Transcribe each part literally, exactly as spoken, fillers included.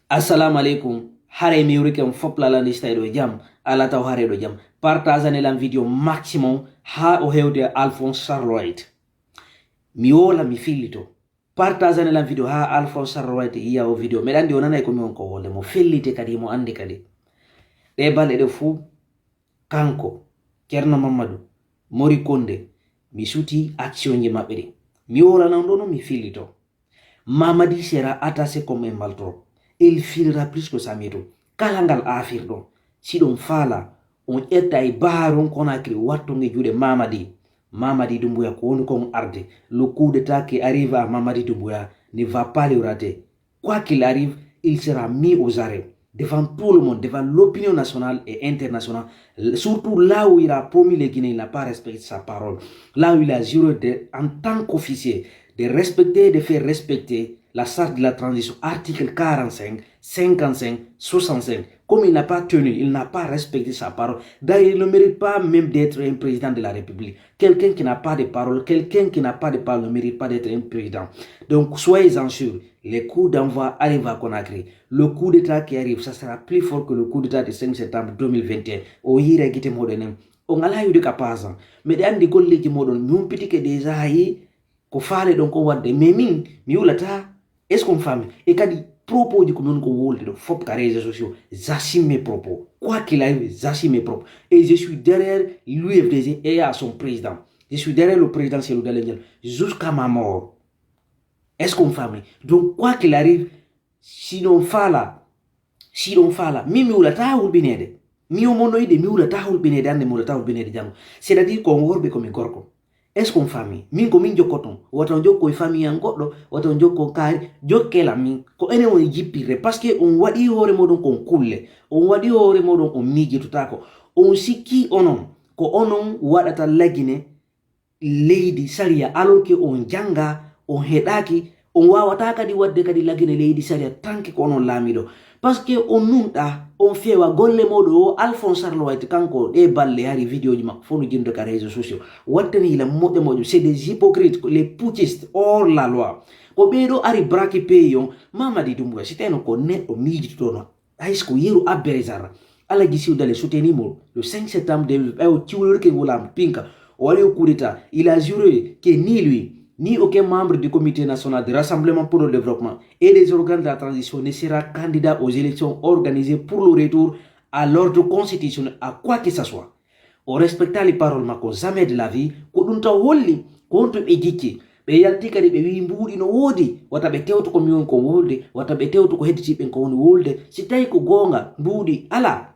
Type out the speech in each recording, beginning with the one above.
Assalamu alaikum. Hare mi yurike on fop lala ni stay ɗo jam. Ala taw hare ɗo jam. Partage ne lan video maximum ha o hewde Alphonse Charles White. Mi wola mi fillito. Partage ne lan video ha Alphonse Charles White iya o video. Meɗa andi o nanay ko mi on ko wole mo fillite kadi mo andi kadi. Ɗe balɗe ɗe fuu kanko, Ceerno Mammadu, Mori Konde, mi suti action ji maɓɓe ɗi. Mi wola nan ɗo no mi fillito. Mamadi sera attaché comme un maltrop. Il finira plus que ça mi to. Kala ngal affaire ɗo. Si ɗon fala, on ƴetta e Baron Conakry watto nge juuɗe Mamadi. Mamadi Doumbouya ko woni kon arde. Le coup d'état qui arrive à Mamadi Doumbouya ne va pas le rater. Quoi qu'il arrive, il sera mis aux arrêts devant tout le monde, devant l'opinion nationale et internationale. Surtout là où il a promis les Guinéens, il n'a pas respecté sa parole. Là où il a juré de, en tant qu'officier, de respecter et de faire respecter la charte de la transition, article quarante-cinq, cinquante-cinq, soixante-cinq. Comme il n'a pas tenu, il n'a pas respecté sa parole. D'ailleurs, il ne mérite pas même d'être un président de la République. Quelqu'un qui n'a pas de parole, quelqu'un qui n'a pas de parole ne mérite pas d'être un président. Donc, soyez-en sûrs, le coup d'envoi arrive à Conakry. Le coup d'état qui arrive, ça sera plus fort que le coup d'état du cinq septembre deux mille vingt et un. O yira gite moɗon en. On ala yude ka pasan. Meɗe andi golleji moɗon, mi humpitike déjà yi ko faale ɗon ko wadde. Mais min, mi wulata, est-ce qu'on famille? E kadi, propos ji ko min ko wolde ɗo, fop ka réseaux sociaux. J'assume mes propos. Quoi qu'il arrive, j'assume mes propos. Et je suis derrière l'U F D G et à son président. Je suis derrière le président Cellou Dalein Diallo jusqu'à ma mort. Est-ce qu'on famille? Donc, quoi qu'il arrive, si ɗon fala, si ɗon fala, min mi wulata hulɓinede. Mi o monoyde, mi wulata hulɓinede, ande mi wulata hulɓinede janngo. C'est-à-dire ko on worɓe ko mi gorko. Est-ce qu'on famille? Min ko min jokkoton. Wata on jokko e famille an goɗɗo, wata on jokko kaari, jokkela min. Ko enen woni jippirde. Parce que on waɗi hoore moɗon kon kulle. On waɗi hoore moɗon on miijitotako. On sikki onon, ko onon waɗata lagine leydi sariya, alors que on janga, on heɗaki, on wawata kadi wadde kadi lagine leydi sariya tanke ko onon laamiɗo. Parce que on nunɗa, on fewa golle moɗo o Alphonse Charles White kanko ɗe balle hari vidéo ji makko fof no jinndo ka réseaux sociaux. Wattani hila moƴƴo moƴƴo, c'est des hypocrites, les putschistes hors la loi. Ko ɓeɗo ari braquer pays on, Mamadi Doumbouya, si tawno ko neɗɗo miijitotono, hay so ko yeru abbere zarra. Ala gisiw dale soutenir mo le cinq septembre deux mille vingt, ɓay o ciwlorike ngolaama pinka, o waɗi o coup d'état, il a juré que ni lui, ni aucun membre du Comité national de rassemblement pour le développement et des organes de la transition ne sera candidat aux élections organisées pour le retour à l'ordre constitutionnel à quoi que ce soit. O respectali parole makko jamais de la vie. Ko ɗum taw holli ko honto ɓe jicci. Ɓe yalti kadi ɓe wi mbuuɗi no woodi, wata ɓe tewto ko mi woni ko wolde, wata ɓe tewto ko hedditiiɓe ɓen ko woni wolde. Si tawi ko goonga, mbuuɗi alaa.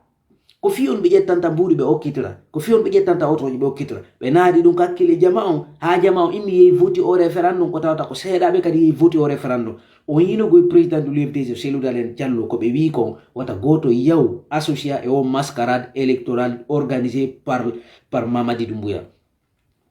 Ko fii on ɓe ƴettanta mbuuɗi ɓe okkitira, ko fii on ɓe ƴettanta otooji ɓe okkitira. Ɓe naadi ɗum kakkille jama on, haa jama on immi yehi voti o référendum, ko tawata ko seeɗaaɓe kadi yehi voti o référendum. On yinogoy président de l'U F D G, Cellou Dalein Diallo, ko ɓe wi kon, wata gooto yaw associé e o mascarade électorale organisée par, par Mamadi Doumbouya.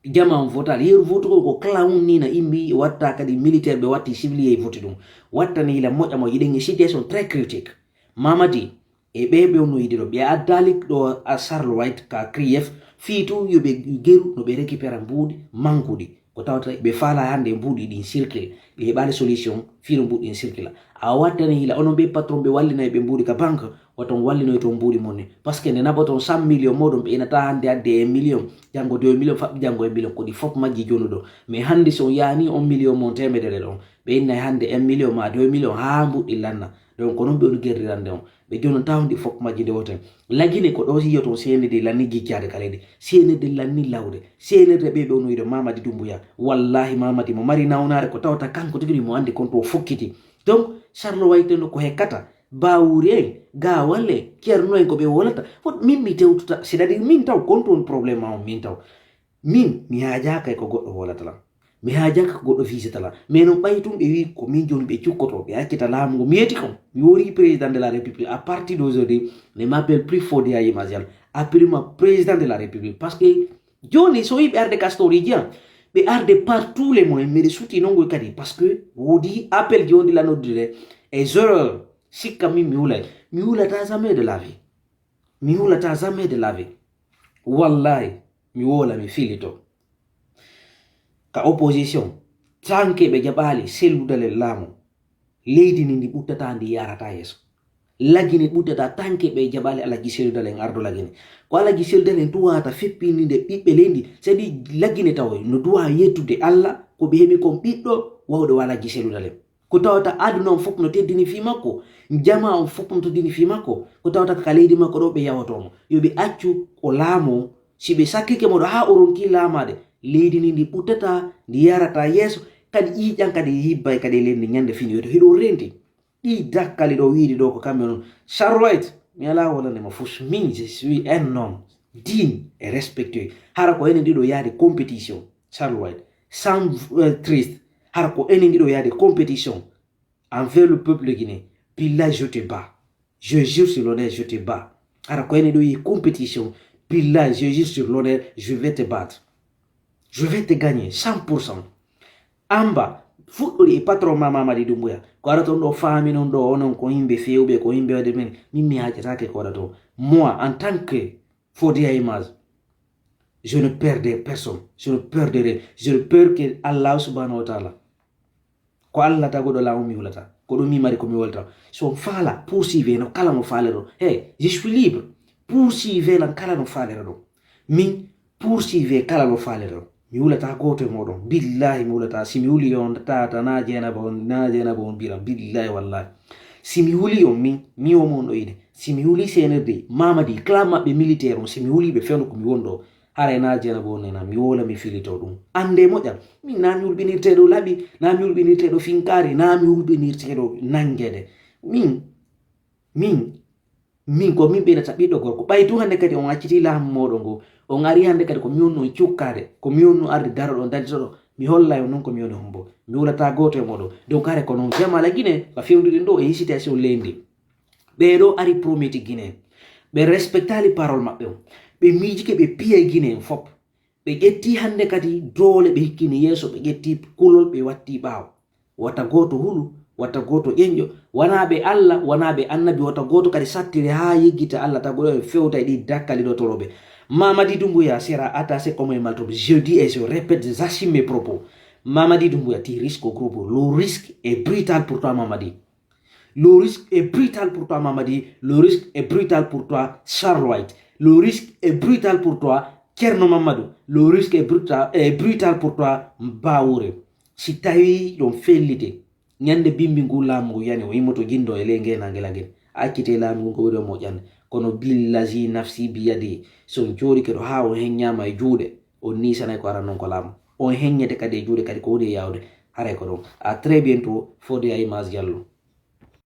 Jama on votal, yeru votugol ko clown ni na immi, watta kadi militaire ɓe watti civil yehi voti ɗum. Wattani hila moƴƴa mo yiɗen e situation très critique. Mamadi, e ɓe ɓe no yiɗi ɗo, ɓe addali ɗo a Charles White ka C R I F, fii tun yo ɓe geru no ɓe récupéra mbuuɗi mankuɗi. Ko tawata ɓe faala hannde mbuuɗi ɗin circule, ɓe heɓaali solution fii no mbuuɗi ɗin circula. A wattani hila onon ɓe patron ɓe wallinay ɓe mbuuɗi ka banque, wata on wallinoy toon mbuuɗi mon ni. Parce que nde naɓoton cent millions moɗon ɓe inata hannde adde un million, janngo deux millions, faɓɓi janngo un million, ko ɗi fof majji jonuɗo. Mais hannde so on yaani on million mon temedere ɗon, ɓe innay hannde un million ma deux millions haa mbuuɗi lanna. Donc ko noon ɓe on gerrirande on. Ɓe jonon tawon ɗi fof majji nde woten. Lagine ko ɗo yiyoton C N R D lanni jijjaade ka leydi. C N R D lanni lawde. C N R D ɓe ɓe on wiide Mamadi Doumbouya. Wallahi Mamadi mo mari nawnaare ko tawata kanko tigi mo anndi kon to o fokkiti. Donc Charles White no ko hekkata. Bawuri en, Gawal en, Ceerno en ko ɓe wolata. Fot min mi tewtota, c'est-à-dire min taw kon toon problème ma on min taw. Min, mi haajaaka e ko goɗɗo wolata lan. Mi haajaaka ko goɗɗo fiisata lan. Mais non ɓay tun ɓe wi ko min jooni ɓe cukkoto, ɓe accita laamu ngu. Mi yeti kon. Mi woni président de la République. À partir d'aujourd'hui, ne m'appelle plus Fodé Aïe Martial. Appelez-moi président de la République. Parce que jooni so wi ɓe arde ka story ji an, ɓe arde par tous les moyens. Mbiɗa suti non ngoy kadi. Parce que woodi appel ji on ɗi lan noddude e zéro heure. Sikka min mi hulay. Mi hulata jamais de la vie. Mi hulata jamais de la vie. Wallahi, mi wola, mi filito. Ka opposition, tanke ɓe jaɓaali sellude laamu, leydi ndi ndi ɓuttata, ndi yarata yeeso. Lagine ɓuttata tanke ɓe jaɓali Alhaji Cellou Dalein ardo Lagine. Ko Alhaji Cellou Dalein duwata feppininde ɓiɓɓe leydi, c'est-à-dire Lagine taw no duwa yettude Allah, ko ɓe heɓi kon ɓiɗɗo wawɗo wa Alhaji Cellou Dalein. Ko tawata aduna on fof no teddini fii makko, jamaa on fof no teddini fii makko, ko tawata ka leydi makko ɗo ɓe yawotomo. Yo ɓe accu o laamo, si ɓe sakkike mo ɗo haa o ronki laamaade, leydi ndi ndi ɓuttata, ndi yarata yeeso, kadi ƴiiƴan kadi hibbay kadi e leydi ndi ñande fini weto hiɗo renti. Ɗi dakkali ɗo wiide ɗo ko kamɓe non. Charles White, mi alaa wolande mo fus. Min, je suis un homme digne et respectueux. Hara ko enen ɗiɗo yaade compétition. Charles White, sans, euh, triste. Hara ko enen ɗiɗo yaade compétition envers le peuple guinéen. Billahi, je te bats. Je jure sur l'honneur, je te bats. Hara ko enen ɗo yi compétition. Billahi, je jure sur l'honneur, je vais te battre. Je vais te gagner cent pour cent. Amba fuɗɗori e patron ma Mamadi Doumbouya. Ko ara ton ɗo faami non ɗo onon ko yimɓe fewɓe, ko yimɓe waɗde men. Min mi haajataake ko waɗa ton. Moi, en tant que Fodé à Image, je ne perdrai personne. Je ne perdrai. Je ne perds que Allah subhanahu wa ta'ala. Ko Allah tagoɗo laamu mi hulata. Ko ɗum mi mari ko mi wolta. So faala, poursuivez no kala no faalero. Hey, je suis libre. Poursuivez lan kala no faalero ɗum. Min, poursuivez kala no faalero. Mi hulata gooto e mooɗon. Billahi mi hulata. Si mi huli on tata na jeenaba on, na jeenaba on biran. Billahi wallahi. Si mi huli on min, mi o mon ɗo ine. Si mi huli C N R D, Mamadi, clan maɓɓe militaire on, si mi huli ɓe fewndo ko mi wonɗo. Haray na jeenaba on nena, mi wola mi filito ɗum. Ande moƴƴa. Min na mi hulɓinirteɗo laɓi, na mi hulɓinirteɗo finkaari, na mi hulɓinirteɗo nangede. Min, min, min ko min ɓeynata ɓiɗɗo gorko. Ɓay tun hannde kadi on acciti laamu mooɗon ngo, on ari hannde kadi ko mi wonno on cukkaade, ko mi wonno arde daroɗo, daditoɗo, mi hollay on non ko mi woni hombo. Mi wulata gooto e mooɗon. Donc hare ko non jamaa Lagine, ka fewndiri ɗo e situation leydi. Ɓee ɗo ari prometi Guinée. Ɓe respectali parole maɓɓe on. Ɓe miijike ɓe piyay Guinée en fop. Ɓe ƴetti hannde kadi doole ɓe hikkini yeeso, ɓe ƴetti kulol ɓe watti ɓaawo. Wata gooto hulu, wata gooto ƴenƴo, wanaa ɓe Allah, wanaa ɓe annabi, wata gooto kadi sattire haa yeggita Allah taguɗo e fewta e ɗi dakkali ɗo toroɓe. Mamadi Doumbouya sera attaché comme un malpropre. Je dis et je répète, j'assume mes propos. Mamadi Doumbouya, tu risques gros pour. Le risque est brutal pour toi, Mamadi. Le risque est brutal pour toi, Mamadi. Le risque est brutal pour toi, Charles White. Le risque est brutal pour toi, Thierno Mamadou. Le risque est brutal, est brutal pour toi, Mbaouré. Si tawi ɗon fellite, ñande bimbi ngu laamu ngu yani, o immoto jindo e ley ngenaange Lagine. A accite laamu ngu ko woni o moƴƴande. Kono billazi nafsi biyadi, so on jooɗike ɗo haa on heññaama e juuɗe, on niisanay ko aran non ko laamu. On heññete kadi e juuɗe kadi ko woni e yaawde. Haray ko ɗon. À très bientôt, Fodé à Image Diallo.